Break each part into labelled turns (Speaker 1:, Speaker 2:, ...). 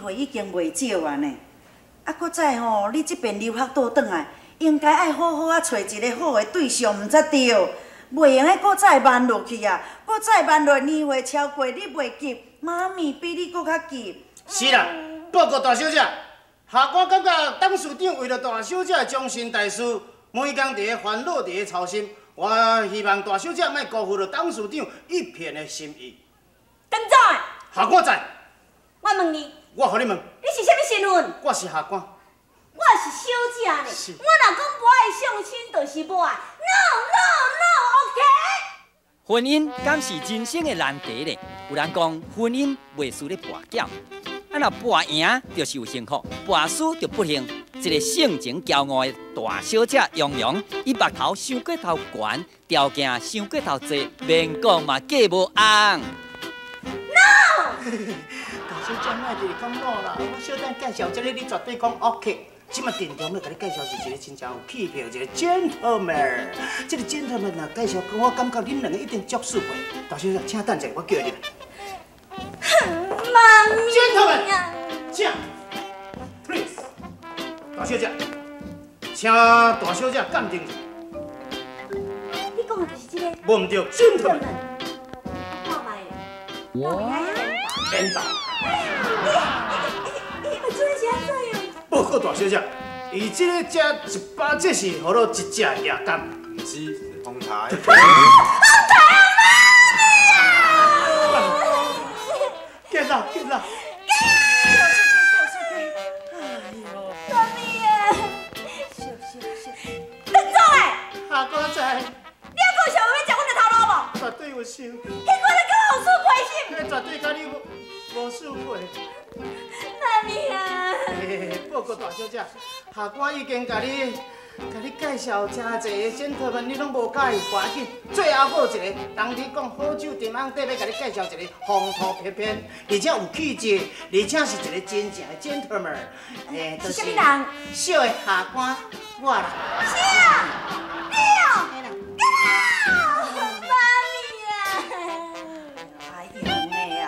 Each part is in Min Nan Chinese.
Speaker 1: 歲已經袂少啊呢。啊，閣再吼，你這邊留學倒轉來，應該愛好好啊揣一个好的對象，毋才對。袂用得閣再慢落去啊！閣再慢落，年歲超過你袂急，媽咪比你閣較急。
Speaker 2: 是啦，報告大小姐，下官感覺董事長為了大小姐的終身大事，每工佇咧煩惱，佇咧操心。我希望大小姐莫辜負了董事長一片的心意。
Speaker 3: 鄧總，
Speaker 2: 下官在。
Speaker 3: 我問你，
Speaker 2: 我予你問。
Speaker 3: 你是啥物身份？
Speaker 2: 我是下官。
Speaker 3: 我是小姐呢。我若講無愛相親，就是無愛。No no no，OK。
Speaker 4: 婚姻敢是人生的難題咧？有人講婚姻袂輸咧跋筊，啊若跋贏就是有幸福，跋輸就不幸。一個性情驕傲的大小姐楊洋，伊目頭傷過頭懸，條件傷過頭濟，免講嘛嫁無翁。
Speaker 3: No！
Speaker 2: 大小姐莫佇咧講 no 啦，我小等介紹這个，你絕對講 OK。這馬鄭重欲共你介紹是一個真正有氣魄一個 gentleman。這个 gentleman 若介紹講，我感覺恁兩个一定足速配。大小姐，請等一下，我叫伊入來。
Speaker 3: 媽咪
Speaker 2: ，gentleman，請，please。大小姐，請大小姐鑑定。
Speaker 3: 你講的就是這个？
Speaker 2: 無毋對，gentleman。
Speaker 3: 看覓，到底
Speaker 2: 免打。
Speaker 3: 你你這是按怎樣？
Speaker 2: 報告大小姐，伊這个食一百，這是予落一隻夜工。
Speaker 5: 毋是，是風台。
Speaker 3: 風台啊，媽咪啊！
Speaker 2: 見啦見啦。
Speaker 3: 媽咪啊！鄧總欸，
Speaker 2: 下官在。
Speaker 3: 你猶閣有想欲食阮的頭路無？
Speaker 2: 絕對有想。
Speaker 3: 彼款你閣予輸賠心。
Speaker 2: 彼絕對佮你無輸賠。
Speaker 3: 媽咪啊！
Speaker 2: 報告大小姐，下官已經共你介紹誠濟个 gentleman，你攏無佮意，無要緊。最後閣有一個，當你講好酒沉甕底，欲共你介紹一個風度翩翩，而且有氣質，而且是一個真正的 gentleman。欸，
Speaker 3: 是啥物人？
Speaker 2: 小的下官，我啦。
Speaker 3: 是啊，你哦，媽咪啊！
Speaker 1: 哎呦的啊，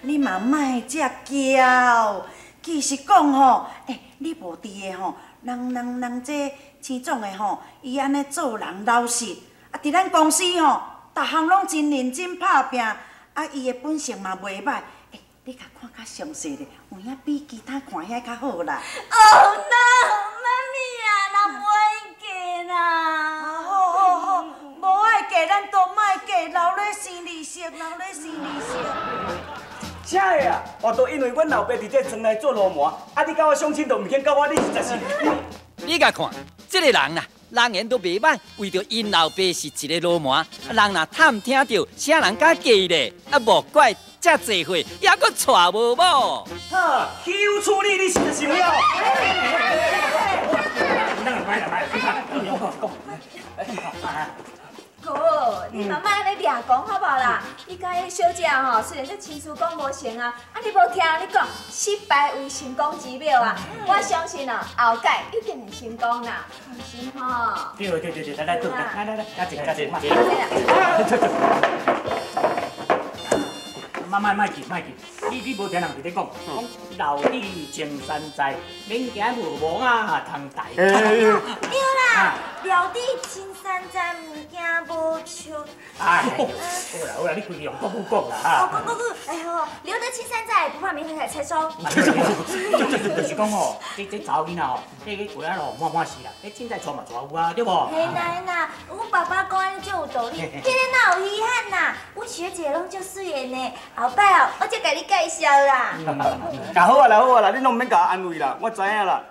Speaker 1: 你嘛莫遮驕。其實講吼，欸，你無佇的吼，人這錢總的吼，伊按呢做人老實，啊，佇咱公司吼，逐項攏真認真拍拚，啊，伊的本性嘛袂歹。欸，你共看較詳細咧，有影比其他看遐較好啦。
Speaker 3: Oh no，媽咪啊，人無愛嫁啦。
Speaker 1: 啊，好好好，無愛嫁，咱都莫嫁，留咧生利息，留咧生利息。
Speaker 6: 啥个啊？哦，都因為阮老爸佇這庄內做鱸鰻，啊，你佮我相親都毋肯佮我，你實在是。
Speaker 4: 你共看，這個人啊，人緣都袂䆀，為著𪜶老爸是一个鱸鰻，人若探聽著，啥人敢嫁咧？啊，莫怪遮濟歲，猶閣娶無某。
Speaker 6: 哈，休處理你實在是了。來來來，
Speaker 7: 哥，你嘛莫按呢掠狂好無啦？你佮彼个小姐吼，雖然說親事講無成啊，啊你無聽你講，失敗為成功之母啊！我相信哦，後擺一定會成功啦，放心吼。
Speaker 8: 對對對對，來來來來來，加一加一，莫莫莫急莫急，你無聽人佇咧講，講留得青山在，免驚無墓仔通刣。
Speaker 3: 對啦，留得青山在，毋驚無樹。
Speaker 8: 哎，好啦好啦，你規句用國語講啦哈。
Speaker 3: 講國語，哎呦，留得青山在，不怕沒柴柴燒。
Speaker 8: 就是講吼，這查某囡仔吼，這個過仔路滿滿是啦，這凊彩娶嘛娶有啊，對無？
Speaker 3: 嘿啦嘿啦，阮爸爸講按呢足有道理，這个哪有遺憾呐？阮學姐攏足媠的呢，後擺哦，我才共你介紹啦。
Speaker 6: 啊好啊啦好啊啦，你攏毋免共我安慰啦，我知影啦，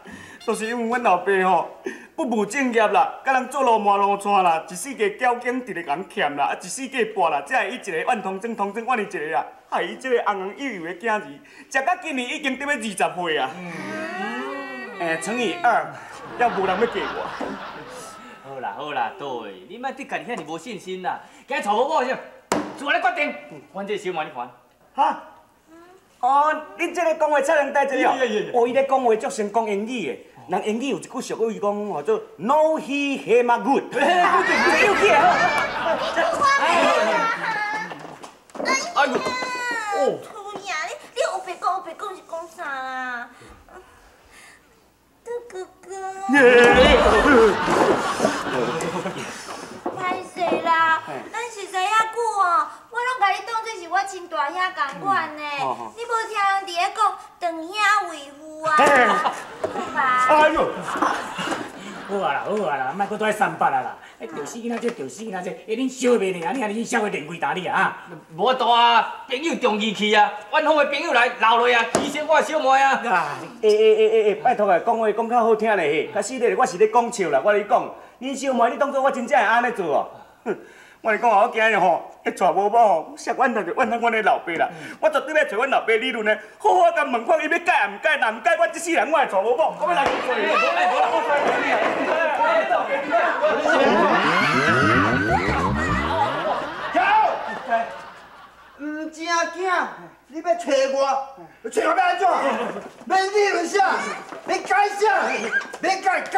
Speaker 6: 都是因為阮老爸吼不務正業啦，佮人做鱸鰻鱸帶啦，一世界繳經直直共人欠啦，啊一世界跋啦，才會伊一個怨通裝通裝怨伊一个啊，害伊這個紅紅幼幼的囝兒，食到今年已經得欲20歲啊。欸，乘以二，猶無人欲嫁我。
Speaker 9: 好啦好啦，對，你莫對家己遐爾無信心啦，今日娶無某先，自我來決定。反正小萬你看。
Speaker 6: 哈？哦，恁這个講話才能帶這哦。哦，伊咧講話足成講英語的，人英語有一句俗語講吼做 No he him good。這有起來好。
Speaker 3: 哎呦！哦，土呀，你烏白講烏白講是講啥啦？歹势啦，咱熟似遐久哦，我攏共你当做是我親大兄仝款呢。你無聽人佇咧講長兄為父啊？好吧。
Speaker 6: 哎呦！
Speaker 8: 好啊啦，好啊啦，莫閣蹛三八啊啦！哎，著死囡仔這，著死囡仔這，哎，恁燒袂呢？啊，你按呢啥會練幾擔你啊？
Speaker 9: 無法度啊，朋友重義氣啊，遠方的朋友來留落啊，犧牲我的小妹啊！
Speaker 6: 欸欸欸欸欸，拜託啊，講話講較好聽咧嘿，較實咧，我是咧講笑啦。我咧講，恁小妹，你當作我真正會按呢做哦？哼，我咧講啊，我今日吼，彼娶無某吼，說怨恨就怨恨阮的老爸啦。我絕對欲揣阮老爸理論的，好好共問看伊欲改也毋改，若毋改，我這世人我會娶無某，我欲來去做。
Speaker 10: 跳！毋正经，你欲揣我，揣我欲按怎？欲理論啥？欲改啥？欲改改。